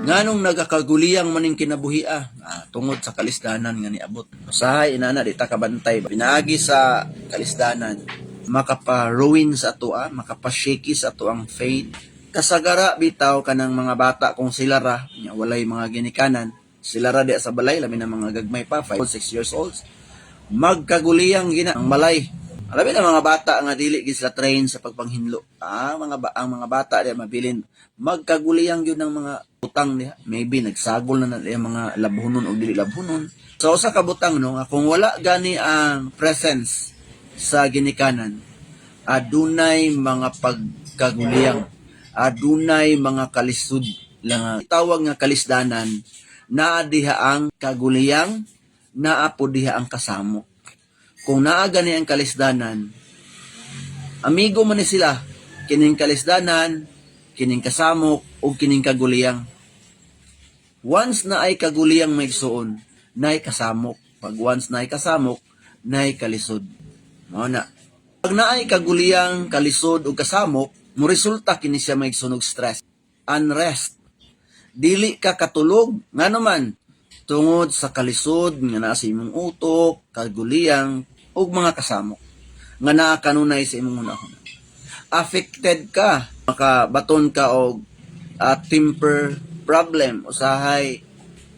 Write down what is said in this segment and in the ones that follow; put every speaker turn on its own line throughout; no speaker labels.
Nganong nagakaguliyang maning kinabuhia? Ah, tungod sa kalisdanan nga niabot. Usahay inana di ta kabantay. Pinaagi sa kalisdanan, makapa-ruin sa atoa, makapa-shaky sa ato ang faith. Kasagara bitaw kanang mga bata kung sila ra, nya walay mga ginikanan, sila ra diya sa balay, labi na mga gagmay pa, 5, 6 years old. Magkaguliyang gina ang balay. Labi na mga bata nga dili gid sila train sa pagpanghinlo. Ah, ang mga bata diya mabilin magkaguliyang gyud ng mga butang diha. Maybe nagsagol na na diha mga labhunon o dili labhunon. So usa ka butang, no, nga kung wala gani ang presence sa ginikanan, adunay mga pagkaguliyang, adunay mga kalisod lang tawag nga kalisdanan, naa diha ang kaguliyang, naa po diha ang kasamok. Kung naa gani ang kalisdanan, amigo man ni sila, kining kalisdanan, kining kasamok, ug kining kaguliyang. Once na ay kaguliyang, may igsuon, naay kasamok. Pag once na ay kasamok, naay kalisod. Mao na. Pag naay kaguliyang, kalisod ug kasamok, mo resulta kini siya, may igsuon, og stress, unrest. Dili ka katulog, ngano man, tungod sa kalisod nga naa sa imong utok, kaguliyang ug mga kasamok nga naa kanunay sa imong hunahuna. Affected ka, makabaton ka og temper problem, usahay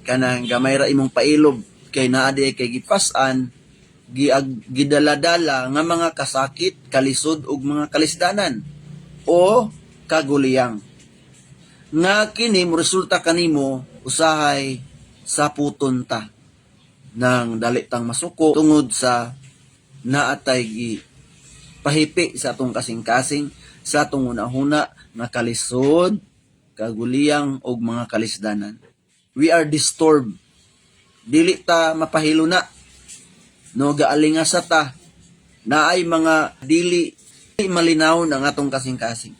kanang gamay ra imong pailob kay naa di kay gipas-an, gidala-dala nga mga kasakit, kalisod ug mga kalisdanan o kaguliyang. Nga kini mo resulta kanimo usahay sa puton ta nang dali tang masuko tungod sa naatay gi pahipi sa atong kasing-kasing, sa atong hunahuna nga kalisod, kaguliyang ug mga kalisdanan. We are disturbed. Dili ta mapahilo na. No, gaalingasa ta naay mga dili malinaw na ang atong kasing-kasing.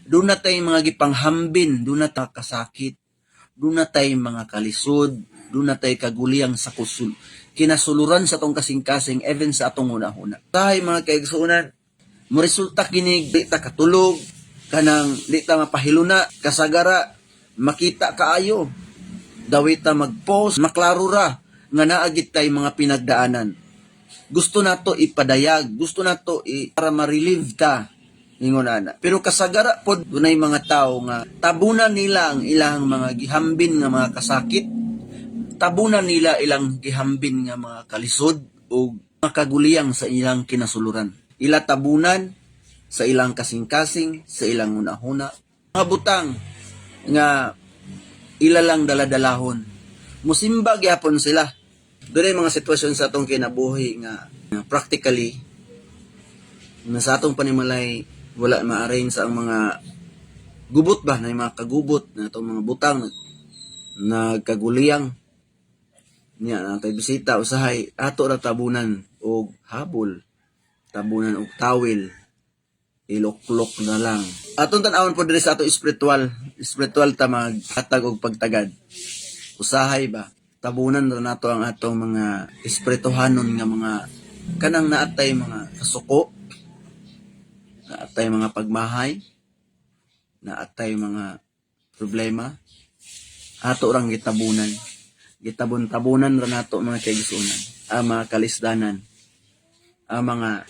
Duna tay mga gipanghambin, duna ta kasakit, duna tay mga kalisod, duna tay kaguliyang sa kusul kinasuluran sa atong kasing-kasing, even sa atong hunahuna. Tahay, mga kaigsuonan, mo resulta kini di ta katulog, kanang di ta mapahiluna, kasagara makita kaayo. Dawit ta mag-post, maklaro ra nga naa gid tay mga pinagdaanan. Gusto nato ipadayag, gusto nato para ma-relieve ta ingon ana. Pero kasagara pod dunay mga tao nga tabunan nila ang ilang mga gihambin nga mga kasakit, tabunan nila ilang gihambin nga mga kalisod o mga kaguliyang sa ilang kinasuluran. Ila tabunan sa ilang kasing-kasing, sa ilang hunahuna. Mga butang nga ila lang daladalahon. Musimba gyapon sila. Dunay mga sitwasyon sa atong kinabuhi nga practically na sa atong panimalay wala ma-arrange sa ang mga gubot ba na mga kagubot na atong mga butang nagkaguliyang niya na tay bisita. Usahay ato ra tabunan og habol, tabunan og tawil, iluklok na lang. Atong tan-awon po diri sa ato spiritual, spiritual ta maghatag og pagtagad. Usahay ba, tabunan ra nato ang atong mga espirituhanon nga mga kanang naatay mga kasuko, naatay mga pagmahay, naatay mga problema, ato rang gitabunan. Gitabon-tabunan ra nato, mga kaigsuonan, ang mga kalisdanan, ang mga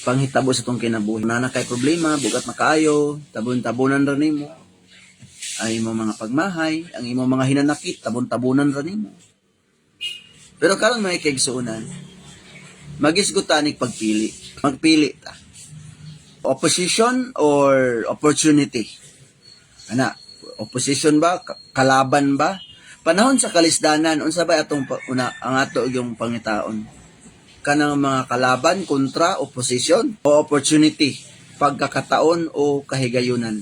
panghitabo sa atong kinabuhi. Naa kay problema, bugat makaayo, tabon-tabunan ra nimo. Ang imong mga pagmahay, ang imong mga hinanakit, tabon-tabunan ra nimo. Pero karon, mga kaigsuonan, magisgot ta nig pagpili. Magpili ta. Opposition or opportunity? Ana, opposition ba? Kalaban ba? Panahon sa kalisdanan, unsa ba atong una ang ato yung pangitaon? Kanang mga kalaban, kontra, opposition o opportunity, pagkakataon o kahigayunan?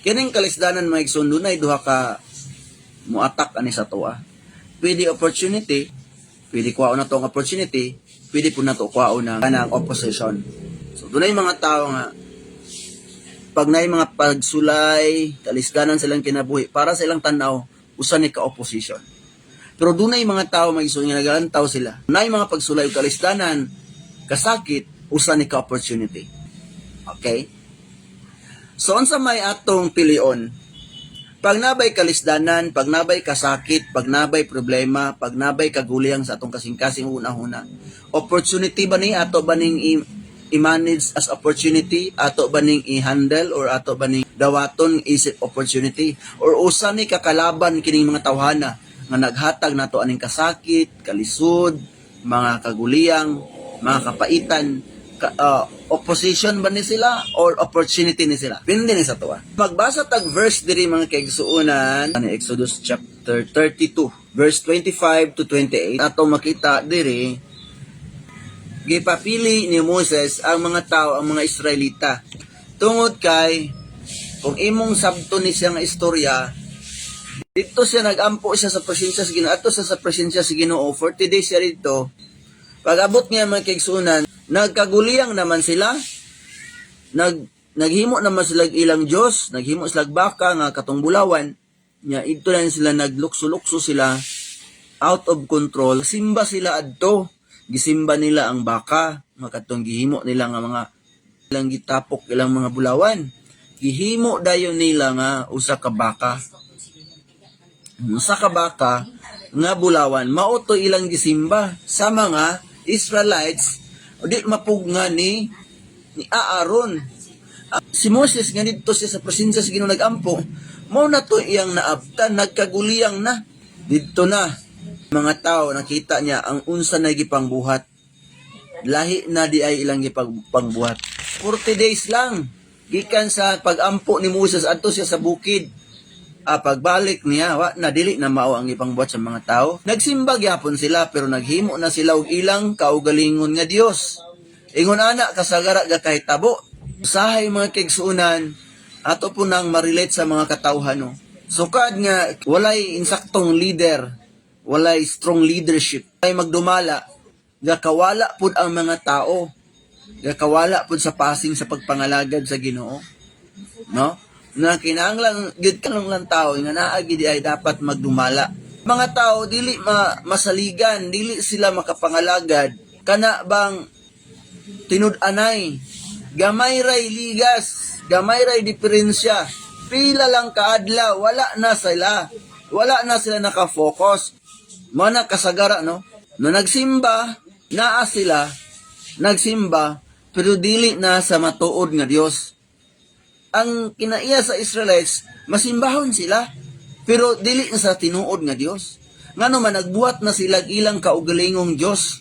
Kining kalisdanan, mga igsoon, dunay duha ka muatak ani sa atoa. Pwede opportunity, pwede kuhaon na to ang opportunity, pwede po nato kuhaon na kanang opposition. So dunay mga tao nga pag naay mga pagsulay, kalisdanan silang kinabuhi, para sa ilang tanaw, usa ni ka opposition. Pero dunay mga tao, mga igsoon, nga nagalantaw sila. Naay mga pagsulay ug kalisdanan, kasakit, usa ni ka opportunity. Okay? So unsa may atong pilion? Pag nabay kalisdanan, pag nabay kasakit, pag nabay problema, pag nabay kaguliyang sa atong kasing-kasing, una-una, opportunity ba ni ato ba ning i-manage as opportunity, ato ba ning i-handle or ato ba ning dawaton isip opportunity or usa ni kakalaban kining mga tawhana nga naghatag nato aning kasakit, kalisod, mga kaguliyang, mga kapaitan, opposition ba ni sila or opportunity ni sila? Pindi ni sa tuwa. Magbasa tag verse diri, mga kaigsuonan, ani Exodus chapter 32 verse 25 to 28. Ato makita diri, gipapili ni Moses ang mga tao, ang mga Israelita. Tungod kay kung imong sabto ni siya nga istorya, dito siya nagampo siya sa presensya sa Ginoo. Ato siya sa presensya sa Ginoo, 40 days siya dito. Pag abot niya, mga kaigsuonan, nagkaguliyang naman sila. Naghimo naman sila ilang Diyos, naghimo sila baka nga katong bulawan. Nya ito lang sila, naglukso-lukso sila out of control. Simba sila adto. Gisimba nila ang baka, mga katong gihimo nila nga mga ilang gitapok ilang mga bulawan. Gihimo dayon nila nga usa ka baka. Usa ka baka nga bulawan, mao to ilang gisimba sa mga Israelites, di mapugna ni Aaron. Si Moses nga didto siya sa presensya sa Ginoo nagampo, mao na to iyang naabtan, nagkaguliyang na. Didto na mga tao nakita niya ang unsa na gipangbuhat. Lahi na di ay ilang gipangbuhat. 40 days lang gikan sa pagampo ni Moses adto siya sa bukid. Pagbalik niya, wa na, dili na mao ang ipangbuhat sa mga tao. Nagsimba gyapon sila pero naghimo na sila og ilang kaugalingon nga Dios. Ingon ana kasagara ga kahitabo. Usahay, mga kaigsuonan, ato po nang ma-relate sa mga katawhan, no. Sukad nga walay insaktong leader, walay strong leadership, ay magdumala, gakawala pud ang mga tao. Gakawala pud sa pasing sa pagpangalagad sa Ginoo. No? Na kinahanglan gyud kanang lang tao nga naa gid ay dapat magdumala. Mga tao dili masaligan, dili sila makapangalagad kana bang tinud-anay. Gamay ray ligas, gamay ray diferensya. Pila lang kaadlaw, wala na sila. Wala na sila nakafocus. Mana kasagara, no? No nagsimba, naa sila, nagsimba, pero dili na sa matuod nga Dios. Ang kinaiya sa Israelites, masimbahon sila, pero dili na sa tinuod nga Dios. Ngano man nagbuhat na sila ilang kaugalingong Dios.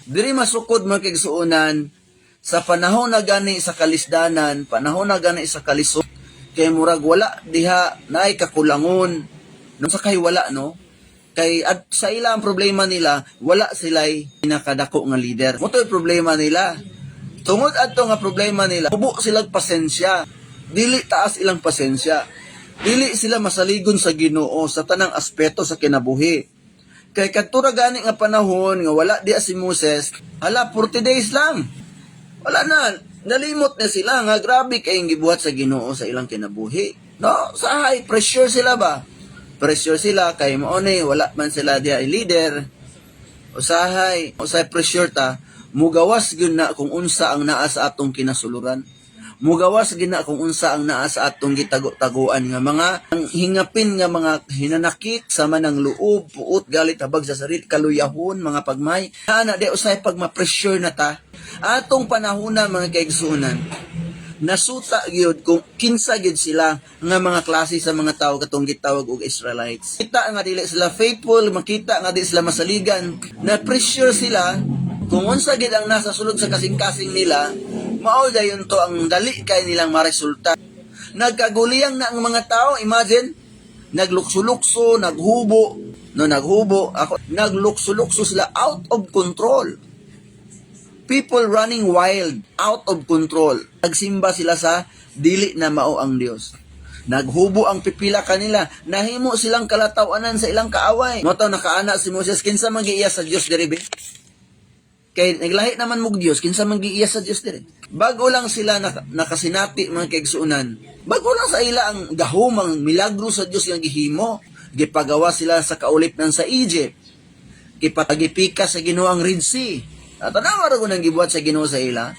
Diri masukod, mga kaigsuonan, sa panahon na gani sa kalisdanan, panahon na gani sa kalisod, kay murag wala diha naay kakulangon. No sa kay wala, no? Kay at sa ila ang problema nila, wala sila'y pinakadako nga leader. Mo to'y problema nila. Tungod adto nga problema nila, hubo silang pasensya. Dili taas ilang pasensya. Dili sila masaligon sa Ginoo sa tanang aspeto sa kinabuhi. Kay kadtura gani nga panahon nga wala diya si Moses, hala, 40 days lang. Wala na, nalimot na sila nga grabe kayong gibuhat sa Ginoo sa ilang kinabuhi. No, sa high pressure sila ba? Pressure sila kay mao ni wala man sila diya leader. Usahay, usahay pressure ta, mugawas gyud na kung unsa ang naa sa atong kinasuluran. Mugawas gyud na kung unsa ang naa sa atong gitago-taguan nga mga ang hingapin nga mga hinanakit sama ng loob, puot, galit, habag sa sarili, kaluyahon, mga pagmay. Ana di usahay pag ma-pressure na ta. Atong panahona, mga kaigsuonan, nasuta gyud kung kinsa gyud sila nga mga klase sa mga tao katong gitawag og Israelites. Kita nga dili sila faithful, makita nga di sila masaligan, na pressure sila kung unsa gyud ang nasa sulod sa kasing-kasing nila, mao dayon to ang dali kay nilang maresulta. Nagkaguliyang na ang mga tao, imagine, naglukso-lukso, naghubo, no, naghubo, ako, naglukso-lukso sila out of control. People running wild, out of control. Nagsimba sila sa dili na mao ang Dios. Naghubo ang pipila kanila, nahimo silang kalatawanan sa ilang kaaway. Mo to nakaana si Moses, kinsa man giiya sa Dios diri be? Kay naglahi naman mo Dios, kinsa man giiya sa Dios diri? Bago lang sila nakasinati, mga kaigsuonan. Bago lang sa ila ang gahom, ang milagro sa Dios nga gihimo. Gipagawa sila sa kaulipnan sa Egypt. Gipagipika sa Ginoo ang Red Sea. At tanawa ra nang gibuhat sa Ginoo sa ila.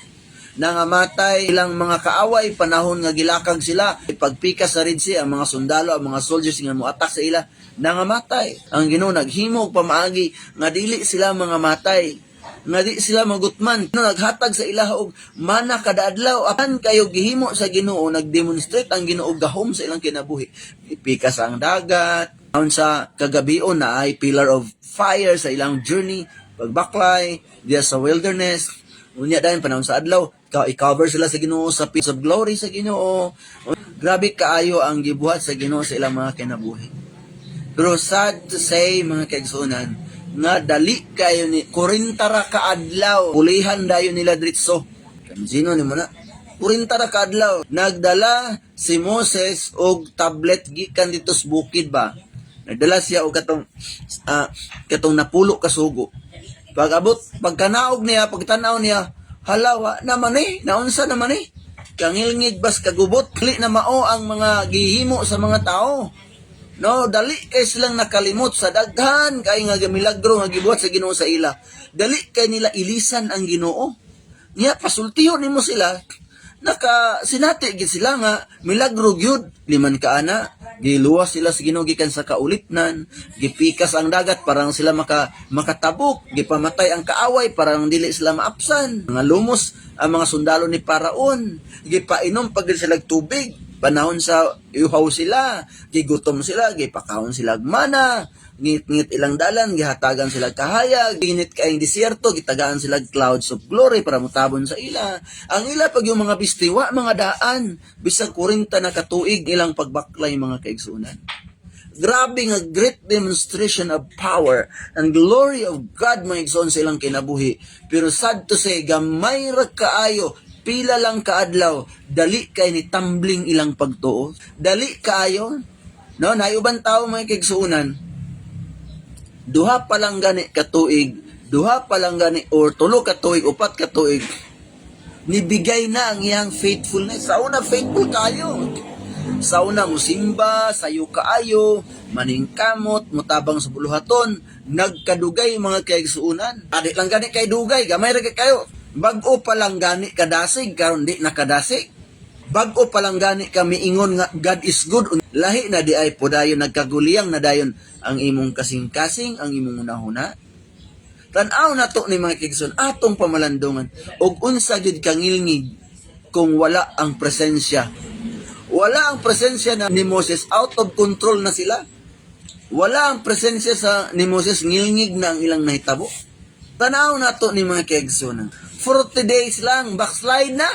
Nangamatay ilang mga kaaway panahon nga gilakag sila. Pagpikas sa Red Sea, ang mga sundalo, ang mga soldiers nga moatak sa ila, nangamatay. Ang Ginoo naghimo og pamaagi nga dili sila mga matay, nga di sila magutman. No, naghatag sa ila og mana kada adlaw. Apan kayo gihimo sa Ginoo, nagdemonstrate ang Ginoo gahom sa ilang kinabuhi. Pikas ang dagat, aon sa kagabion na ay pillar of fire sa ilang journey, pagbaklay diya sa wilderness. Unya dayon panahon sa adlaw, i-cover sila sa Ginoo sa piece of glory sa Ginoo. Grabe kaayo ang gibuhat sa Ginoo sa ilang mga kinabuhi. Pero sad to say, mga kaigsunan, nga dali kayo ni 40 ra ka adlaw, pulihan dayon nila diretso. Sino ni mo na? 40 ra ka adlaw. Nagdala si Moses og tablet gikan dito sa bukid ba. Nagdala siya og katong napulo ka sugo. Pag abot, pagkanaog niya, pagtanaw niya, hala, wa naman eh, naunsa naman eh. Kangilngig bas kagubot, dili na mao ang mga gihimo sa mga tao. No, dali kay silang nakalimot sa daghan kay nga milagro nga gibuhat sa Ginoo sa ila. Dali kay nila ilisan ang Ginoo. Niya pasultiho nimo sila, naka sinati gid sila nga milagro gyud liman ka ana giluwas sila sa Ginoo gikan sa kaulipnan, gipikas ang dagat parang sila makatabok, gipamatay ang kaaway parang dili sila maapsan, mga lumos ang mga sundalo ni Paraon, gipainom pag sila og tubig panahon sa iuhaw sila, gigutom sila, gipakaon sila og mana, ngit-ngit ilang dalan, gihatagan sila kahayag, ginit kayong disyerto, gitagaan sila clouds of glory para mutabon sa ila. Ang ila pag yung mga bistiwa, mga daan, bisag 40 na katuig ilang pagbaklay, mga kaigsunan. Grabe nga great demonstration of power and glory of God, mga igsoon, sa ilang kinabuhi. Pero sad to say, gamay ra kaayo, pila lang kaadlaw, dali kay ni tumbling ilang pagtuo. Dali kaayo. No, naay uban tao, mga kaigsuonan, duha pa lang gani katuig, duha pa lang gani or tulo ka tuig, upat ka tuig, nibigay na ang iyang faithfulness. Sa una, faithful kayo. Sa una, musimba, sayo kaayo, maningkamot, mutabang sa buluhaton, nagkadugay, mga kaigsuunan. Adi lang gani kay dugay, gamay ra kay kayo. Bag-o pa lang gani kadasig, karon di nakadasig. Bag-o pa lang gani kami ingon nga God is good. Lahi na di ay podayon, nagkaguliyang na dayon ang imong kasing-kasing, ang imong hunahuna. Tan-aw na to ni mga kaigsoon, atong pamalandungan og unsa gyud kangilngig kung wala ang presensya. Wala ang presensya na ni Moses, out of control na sila. Wala ang presensya sa ni Moses, ngilngig na ang ilang nahitabo. Tanaw na to ni mga kaigsoon. 40 days lang, backslide na.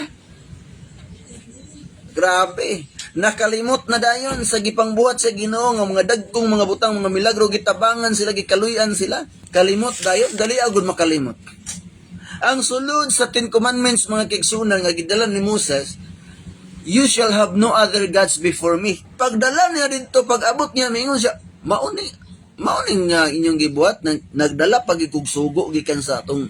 Grabe. Nakalimot na dayon sa gipangbuhat sa Ginoo nga mga dagkong mga butang, mga milagro, gitabangan sila, gikaluy-an sila. Kalimot dayon, dali agud makalimot. Ang sulod sa Ten Commandments, mga kaigsunan, nga gidala ni Moses, "You shall have no other gods before me." Pagdala niya dito, pag abot niya, mingon siya, mauni nga inyong gibuhat, nagdala pag sugo gikan sa atong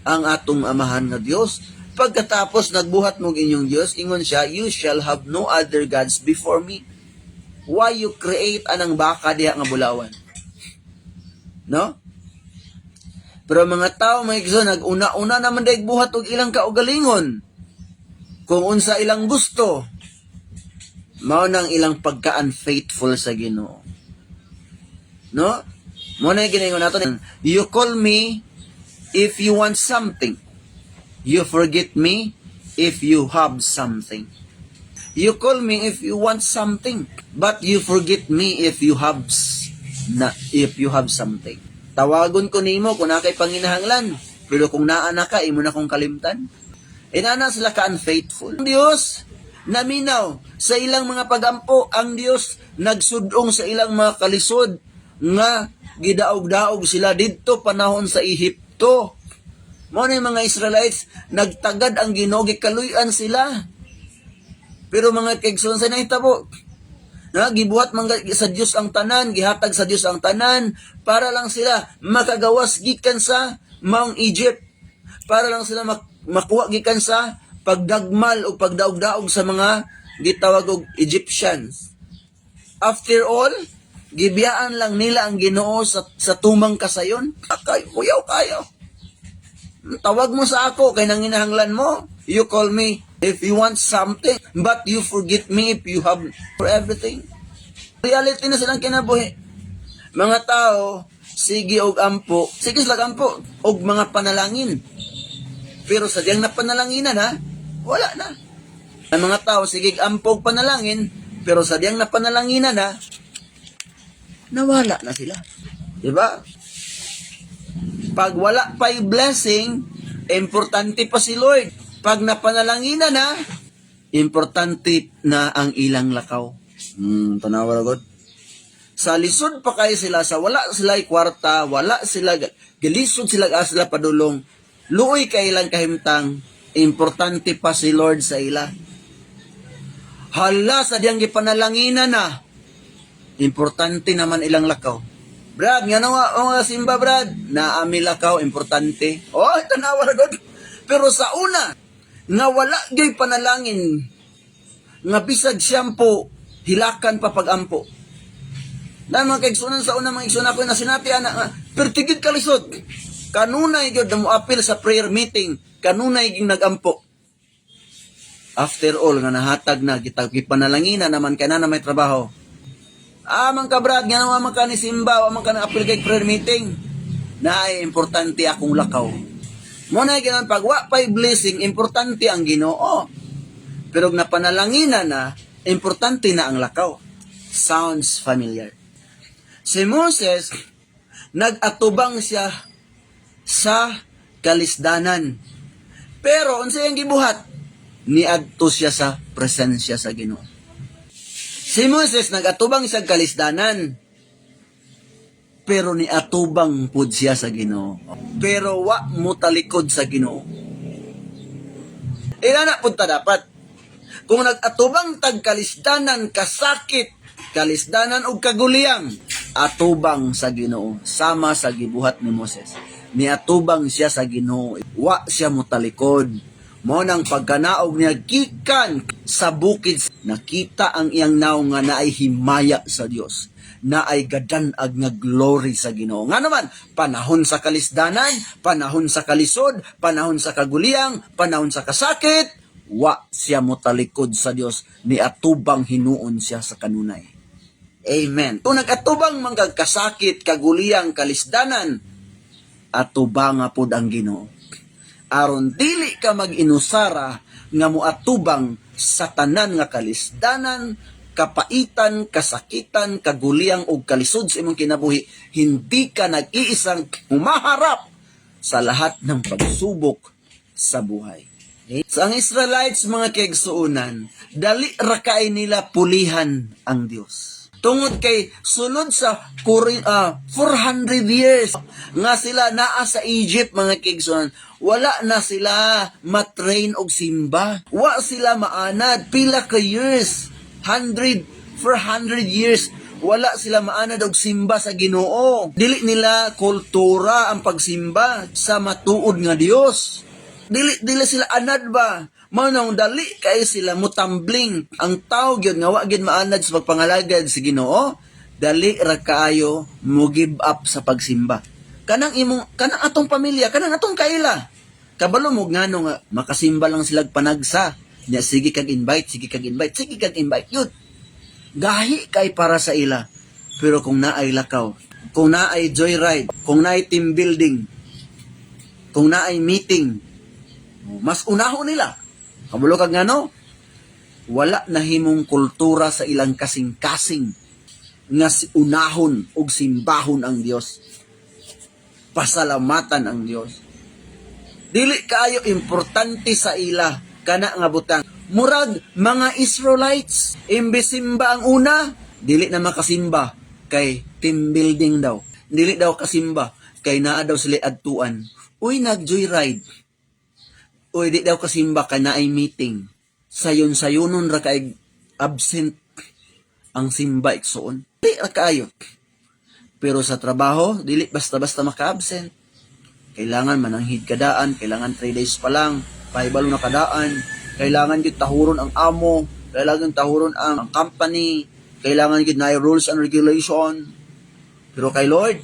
ang atong amahan nga Dios. Pagkatapos nagbuhat mo inyong Dios, ingon siya, "You shall have no other gods before me. Why you create anang baka diha nga bulawan?" No? Pero mga tao, mga igsoon, nag-una-una naman daig buhat og ilang kaugalingon. Kung unsa ilang gusto, mao nang ilang pagka-unfaithful sa Ginoo. No? Mo na yung ginaingon nato. You call me if you want something. You forget me if you have something. You call me if you want something, but you forget me if you have na if you have something. Tawagon ko nimo kung naa kay panginahanglan, pero kung naa na ka, imo na kong kalimtan. Inana sila ka unfaithful. Ang Dios naminaw sa ilang mga pagampo, ang Dios nagsudong sa ilang mga kalisod nga gidaog-daog sila didto panahon sa Ehipto. Mo na yung mga Israelites, nagtagad ang Ginoo, gikaluy-an sila. Pero mga kaigsoon, sa nahitabo, na gibuhat man sa Dios ang tanan, gihatag sa Dios ang tanan para lang sila makagawas gikan sa Mount Egypt. Para lang sila makuha gikan sa pagdagmal o pagdaog-daog sa mga gitawag og Egyptians. After all, gibiyaan lang nila ang Ginoo sa tumang kasayon. Akay, kuyaw kayo. Tawag mo sa ako kay nanginahanglan mo. You call me if you want something, but you forget me if you have for everything. Reality na silang kinabuhi. Mga tao, sige og ampo, sige sila ampo og mga panalangin. Pero sa diyang napanalanginan ha, wala na. Ang mga tao, sige ampo og panalangin, pero sa diyang napanalanginan ha, nawala na sila. Diba? Pag wala pa'y blessing, importante pa si Lord. Pag napanalanginan na, importante na ang ilang lakaw. Tanawa ra god. Sa lisod pa kayo sila, sa wala sila kwarta, wala sila, gilisod sila sila padulong, luoy kay ilang kahimtang, importante pa si Lord sa ila. Hala, sa diyang gipanalanginan na, importante naman ilang lakaw. Brad, nga nga, oh, nga simba, Brad, naami lakaw, importante. Oh, tanawa ra god. Pero sa una, nga wala gyud panalangin, nga bisag shampoo, hilakan pa pagampo. Dahil mga kaigsunan, sa una, mga igsunan ako na sinati ana nga pertigid kalisod. Kanunay gyud na moapil sa prayer meeting, kanunay gyud nagampo. After all nga nahatag na kita gipanalangina naman kay na may trabaho. Ah, man ka, Brad, nga naman man ka ni simba, wa man ka na apil kay prayer meeting. Na ay importante akong lakaw. Mo na ginan pag wa pay blessing, importante ang Ginoo. Pero napanalangina na, importante na ang lakaw. Sounds familiar. Si Moses, nag-atubang siya sa kalisdanan. Pero unsa iyang gibuhat? Niadto siya sa presensya sa Ginoo. Si Moses, nag-atubang siya sa kalisdanan. Pero niatubang pud siya sa Ginoo. Pero wa mo talikod sa Ginoo. Ila na pud ta dapat. Kung nag-atubang tag kalisdanan, kasakit, kalisdanan og kaguliyang, atubang sa Ginoo sama sa gibuhat ni Moses. Niatubang siya sa Ginoo. Wa siya motalikod. Mao nang pagkanaog niya gikan sa bukid, nakita ang iyang naong nga naay himaya sa Dios, naay gadanag nga glory sa Ginoo. Nga naman, panahon sa kalisdanan, panahon sa kalisod, panahon sa kaguliyang, panahon sa kasakit, wa siya motalikod sa Dios, ni atubang hinuon siya sa kanunay. Amen. Kung nag-atubang man kag kasakit, kaguliyang, kalisdanan, atubanga pod ang Ginoo. Aron dili ka mag-inusara nga moatubang sa tanan nga kalisdanan, kapaitan, kasakitan, kaguliyang ug kalisod sa imong kinabuhi, hindi ka nag-iisang humaharap sa lahat ng pagsubok sa buhay. Sa ang Israelites, mga kaigsuonan, dali ra kay nila pulihan ang Dios. Tungod kay sulod sa 400 years nga sila naa sa Egypt, mga kaigsuonan, wala na sila matrain og simba. Wa sila maanad pila ka years, 100 400 years wala sila maanad og simba sa Ginoo. Dili nila kultura ang pagsimba sa matuod nga Dios. Dili dili sila anad ba? Mao nang dali kay sila mutambling. Ang tao gyud nga wa gyud maanad sa pagpangalagad sa Ginoo, dali ra kaayo mo give up sa pagsimba. Kanang imong, kanang atong pamilya, kanang atong kaila. Kabalo mo ngano nga makasimba lang sila panagsa. Nya sige kag invite, sige kag invite, sige kag invite yun. Gahi kay para sa ila. Pero kung naay lakaw, kung naay joyride, kung naay team building, kung naay meeting, mas unahon nila. Kabalo kag ngano? Wala na himong kultura sa ilang kasing-kasing nga unahon ug simbahon ang Dios. Pasalamatan ang Dios. Dili kaayo importante sa ila kana nga butang. Murag mga Israelites, imbes simba ang una, dili na makasimba kay team building daw. Dili daw kasimba kay naa daw sila adtuan. Uy, nag-joyride. Uy, di daw kasimba kay naay meeting. Sayon sayunon ra kay absent ang simba, igsuon. Di ra kaayo. Pero sa trabaho, dili basta-basta maka-absent. Kailangan mananghid kadaan, kailangan 3 days pa lang, pahibalo na kadaan, kailangan gyud tahuron ang amo, kailangan tahuron ang company, kailangan gyud na rules and regulation. Pero kay Lord,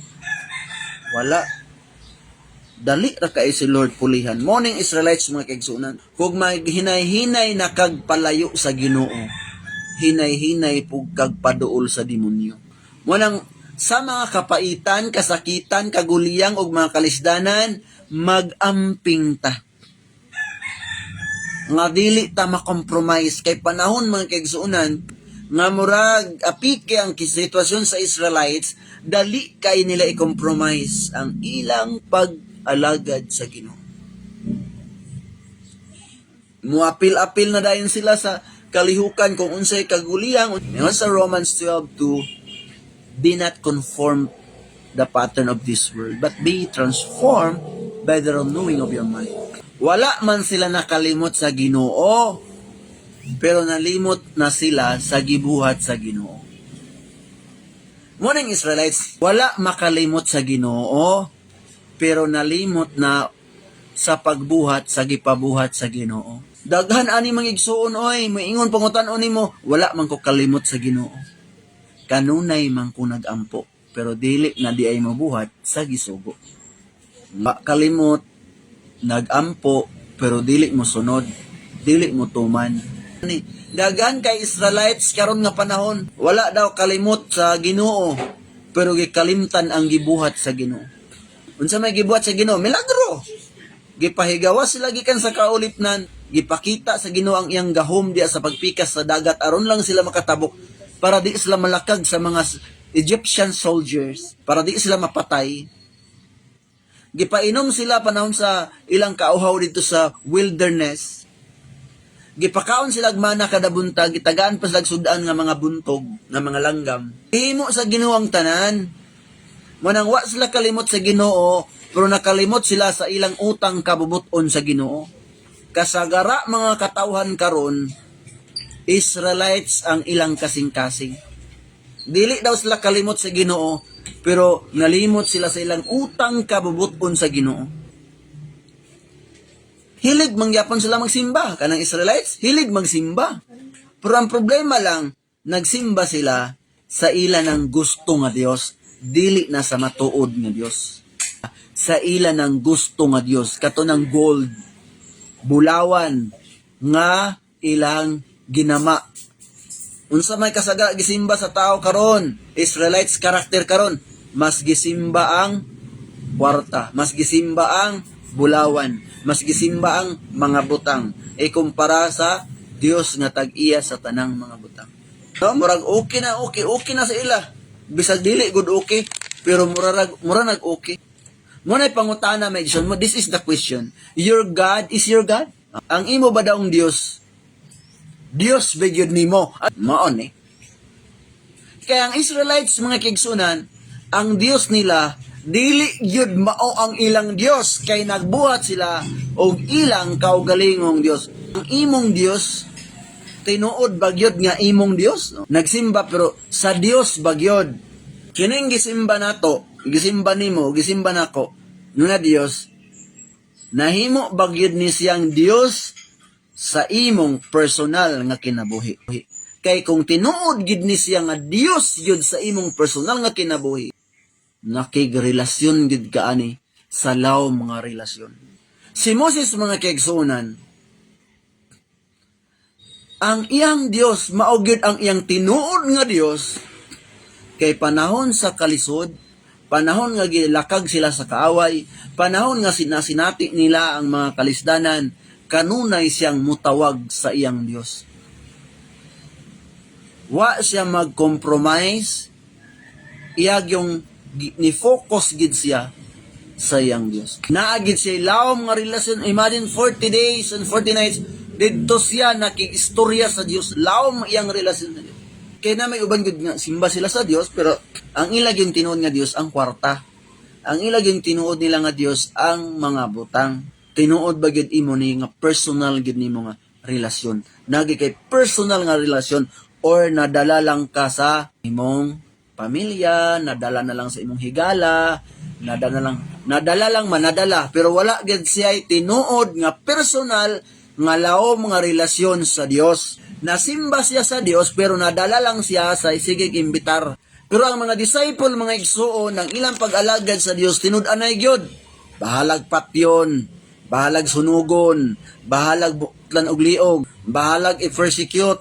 wala. Dali ra kay si Lord pulihan. Mao ning Israelites, mga kaigsuonan. Kung maghinay-hinay na kag palayo sa Ginoo, hinay-hinay pug kag paduol sa demonyo. Mao nang sa mga kapaitan, kasakitan, kaguliyang ug mga kalisdanan, mag-amping ta. Nga dili ta ma-compromise kay panahon, mga kaigsuonan, nga murag apike ang sitwasyon sa Israelites, dali kay nila i-compromise ang ilang pag-alagad sa Ginoo. Muapil-apil na dayon sila sa kalihukan kung unsay kaguliyang. Ingon sa Romans 12:2, "Be not conformed the pattern of this world, but be transformed by the renewing of your mind." Wala man sila nakalimot sa Ginoo, pero nalimot na sila sa gibuhat sa Ginoo. Mao ning Israelites, wala makalimot sa Ginoo, pero nalimot na sa pagbuhat sa gipabuhat sa Ginoo. Daghan ani mga igsuon oy, moingon pangutan-on nimo, "Wala man ko kalimot sa Ginoo. Kanunay man ko nagampo," pero dili na diay mabuhat sa gisugo. Kalimot, nagampo, pero dili mo sunod, dili mo tuman. Ni daghan kay Israelites karon nga panahon, wala daw kalimot sa Ginoo, pero gikalimtan ang gibuhat sa Ginoo. Unsa may gibuhat sa Ginoo? Milagro. Gipahigawas sila gikan sa kaulipnan, gipakita sa Ginoo ang iyang gahom diya sa pagpikas sa dagat aron lang sila makatabok para di sila malakag sa mga Egyptian soldiers, para di sila mapatay. Gipainom sila panahon sa ilang kauhaw dito sa wilderness. Gipakaon sila og mana kada buntag, gitagaan pa sila og sud-an nga mga buntog, nga mga langgam. Himo sa Ginoo ang tanan. Mao nang wa sila kalimot sa Ginoo, pero nakalimot sila sa ilang utang kabubuton sa Ginoo. Kasagara mga katawhan karon, Israelites ang ilang kasing-kasing. Dili daw sila kalimot sa Ginoo, pero nalimot sila sa ilang utang kabubuton sa Ginoo. Hilig mangyapon sila magsimba. Kanang Israelites, hilig magsimba. Pero ang problema lang, nagsimba sila sa ila ng gusto nga Dios, dili na sa matuod nga Dios. Sa ila ng gusto nga Dios, kato ng gold, bulawan, nga ilang ginama. Unsa may kasagara gisimba sa tao karon? Israelites karakter karon, mas gisimba ang kwarta, mas gisimba ang bulawan, mas gisimba ang mga butang ikumpara sa Dios nga tag-iya sa tanang mga butang. No, murag okay na okay, okay na sa ila. Bisag dili good okay, pero mura nag okay. Mao na pangutana may mo, this is the question. Your God is your God? Ang imo ba daong Dios? Dios ba gyud nimo? Maon eh. Kaya ang Israelites, mga kaigsuonan, ang Dios nila dili gyud mao ang ilang Dios kay nagbuhat sila og ilang kaugalingong Dios. Ang imong Dios, tinuod ba gyud nga imong Dios? No? Nagsimba, pero sa Dios ba gyud? Kining gisimba nato, gisimba nimo, gisimba nako nga Dios, nahimo ba gyud ni siyang Dios sa imong personal nga kinabuhi? Kay kung tinuod gid ni siya nga Dios gyud sa imong personal nga kinabuhi, nakigrelasyon gid ka ani sa lawom mga relasyon. Si Moses, mga kaigsuonan, ang iyang Dios mao gyud ang iyang tinuod nga Dios kay panahon sa kalisod, panahon nga gilakag sila sa kaaway, panahon nga sinasinati nila ang mga kalisdanan, kanunay siyang mutawag sa iyang Dios. Wa siya mag-compromise, iyag yung ni focus gid siya sa iyang Dios. Naa gid siya lawom nga relasyon. Imagine, 40 days and 40 nights didto siya nakig-istorya sa Dios. Lawom iyang relasyon sa Dios. Kaya na may uban gud nga simba sila sa Dios, pero ang ila yung tinuod nga Dios ang kwarta. Ang ila yung tinuod nila nga Dios ang mga butang. Tinuod ba gyud imo ni nga personal gyud nimo nga relasyon? Nagi kay personal nga relasyon or nadala lang ka sa imong pamilya, nadala na lang sa imong higala, nadala lang man nadala, pero wala gyud siya tinuod nga personal nga lawom nga relasyon sa Dios. Nasimba siya sa Dios, pero nadala lang siya sa sige imbitar. Pero ang mga disciple, mga igsuon, ng ilang pag-alagad sa Dios tinud-anay gyud. Bahalag patyon, bahalag sunugon, bahalag butlan og liog, bahalag i-persecute.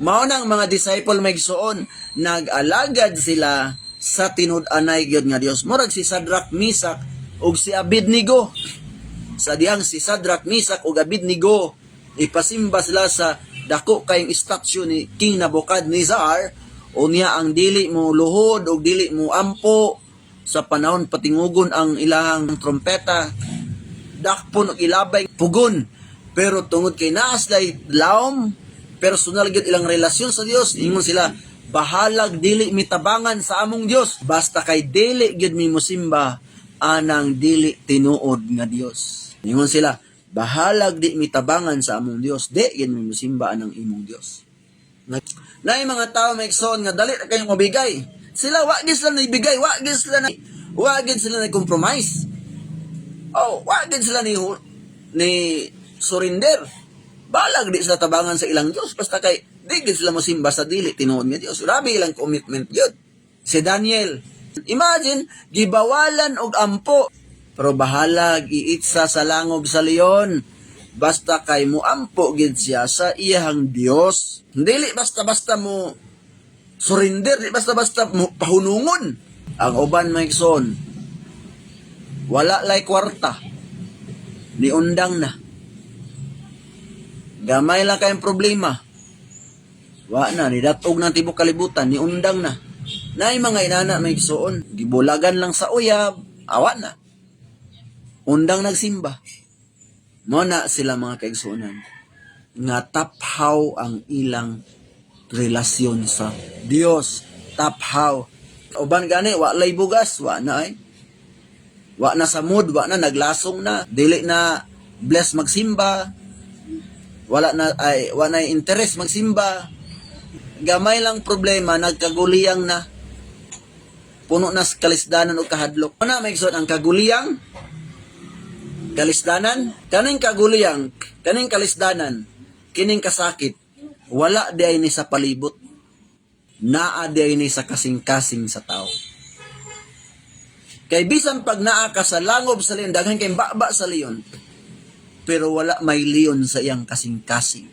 Mao nang mga disciple, mga igsoon, nag-alagad sila sa tinud-anay gyud nga Dios. Murag si Sadrach, Misak ug si Abednego. Sa dihang si Sadrach, Misak ug Abednego ipasimba sila sa dako kayong statue ni King Nebuchadnezzar, unya ang dili mo luhod og dili mo ampo sa panahon patingugon ang ilahang trompeta, dakpon og ilabay pugon. Pero tungod kay naa sila'y laom, personal gyud ilang relasyon sa Dios, ingon sila, "Bahalag dili mitabangan sa among Dios, basta kay dili gyud mi mosimba anang dili tinuod nga Dios." Ingon sila, "Bahalag di mitabangan sa among Dios, di gyud mi mosimba anang imong Dios." Naay mga tao, mga igsoon, nga dali ra kayong mabigay. Sila, wa gyud sila naibigay, wa gyud sila na compromise. Oh, wa gyud sila ni surrender. Balag di sila tabangan sa ilang Dios, basta kay di gyud sila mosimba sa dili tinuod nga Dios. Grabe ilang commitment gyud. Si Daniel, imagine, gibawalan og ampo pero bahalag iitsa sa langob sa leon. Basta kay muampo gid siya sa iyahang Dios. Dili basta-basta mo surrender, di basta-basta mo pahunungon. Ang uban, mga igsoon, wala lay kwarta. Niundang na. Gamay lang kayong problema. Wa na, nidatog ng tibok kalibutan, niundang na. Naay mga inana, mga igsoon, gibulagan lang sa uyab, awa na. Undang nagsimba. Mao na sila, mga kaigsuonan, nga taphaw ang ilang relasyon sa Dios. Taphaw. Uban gani, wa lay bugas, wa na ay. Wa na sa mood, wa na, naglasong na. Dili na bless magsimba. Wala na ay, wa na interest magsimba. Gamay lang problema, nagkaguliyang na. Puno na sa kalisdanan o kahadlok. Ano, mga igsoon, ang kaguliyang, kalisdanan, kaning kaguliyang, kaning kalisdanan, kining kasakit, wala di ay ni sa palibot. Naa di ay ni sa kasing-kasing sa tao. Kay bisan pag naa ka sa langob sa leon, daghan kay baba sa leon, pero wala may leon sa iyang kasing-kasing.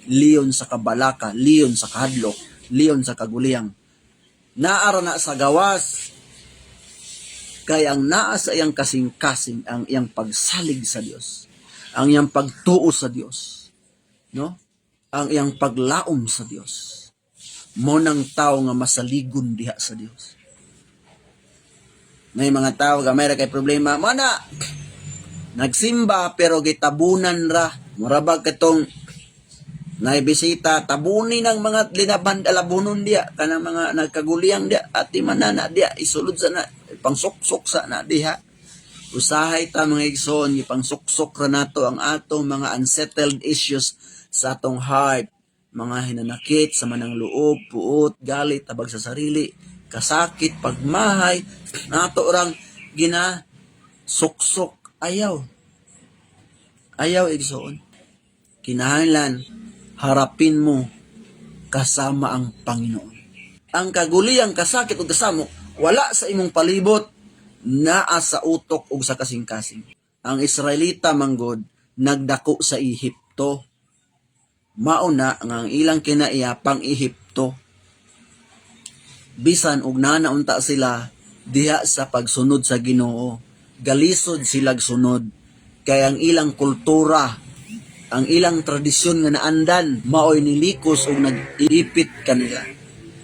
Leon sa kabalaka, leon sa kahadlok, leon sa kaguliyang. Naara na sa gawas. Kay ang naa sa iyang kasing-kasing ang iyang pagsalig sa Dios. Ang iyang pagtuo sa Dios. No? Ang iyang paglaom sa Dios. Mao nang tao nga masaligon diha sa Dios. May mga tao gamay ra kay problema, mana nagsimba pero gitabunan ra. Murabag katong naibisita, tabuni ng mga linaban alabunon diya kanang mga nagkaguliyang diya at manana diya, isulod sa na, pangsuksok sa na diha. Usahay ta, mga igsoon, ipangsuksok ra nato ang atong mga unsettled issues sa atong heart, mga hinanakit sa manang loob, puot, galit, tabag sa sarili, kasakit, pagmahay, nato orang gina suksok. Ayaw, ayaw, igsoon. Kinahanglan harapin mo kasama ang Panginoon. Ang kaguliyang, kasakit ug kasamok wala sa imong palibot, naa sa utok ug sa kasing-kasing. Ang Israelita manggod nagdako sa Ehipto. Mao na nga ang ilang kinaiya pang Ehipto. Bisan og nanaunta sila diha sa pagsunod sa Ginoo, galisod silag sunod kay ang ilang kultura, ang ilang tradisyon nga naandan, maoy nilikos og nag-ipit kanila.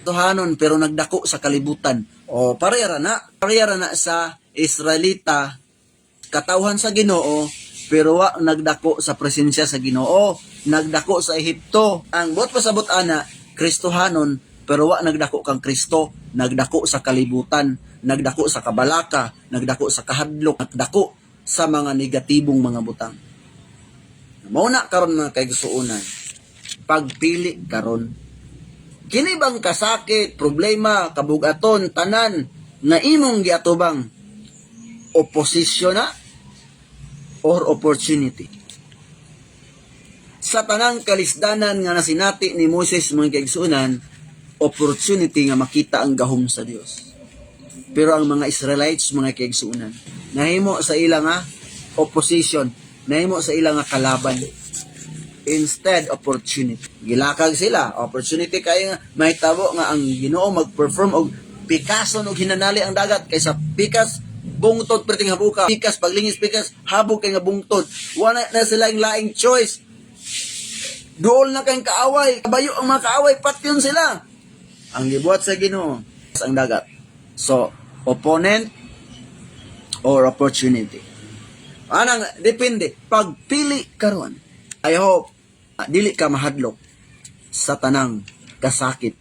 Tuhanon pero nagdako sa kalibutan. O pareha ra na sa Israelita, katawhan sa Ginoo pero wa nagdako sa presensya sa Ginoo, nagdako sa Ehipto. Ang buot pasabot ana, Kristohanon pero wa nagdako kang Kristo, nagdako sa kalibutan, nagdako sa kabalaka, nagdako sa kahadlok, nagdako sa mga negatibong mga butang. Mao na karon, mga kaigsuonan, pagpili karon. Kini bang kasakit, problema, kabugaton, tanan na imong giatubang, opposition na or opportunity? Sa tanang kalisdanan nga nasinati ni Moses, mga kaigsuonan, opportunity nga makita ang gahom sa Dios. Pero ang mga Israelites, mga kaigsuonan, nahimo sa ila nga Opposition, nahimo sa ilang nga kalaban. Instead, opportunity. Gilakag sila. Opportunity kay nga mahitabo nga ang Ginoo mag-perform og pikason og hinanali ang dagat kaysa pikas bungtod perting habuka. Pikas paglingis, pikas habog kay nga bungtod. Wala na sila yung laing choice. Duol na kayong kaaway. Kabayo ang mga kaaway, patyon sila. Ang gibuhat sa Ginoo ang dagat. So, opponent or opportunity. Anang depende pagpili karon. I hope dili ka mahadlok sa tanang kasakit,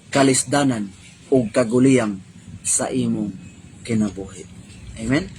kalisdanan ug kaguliyang sa imong kinabuhi. Amen.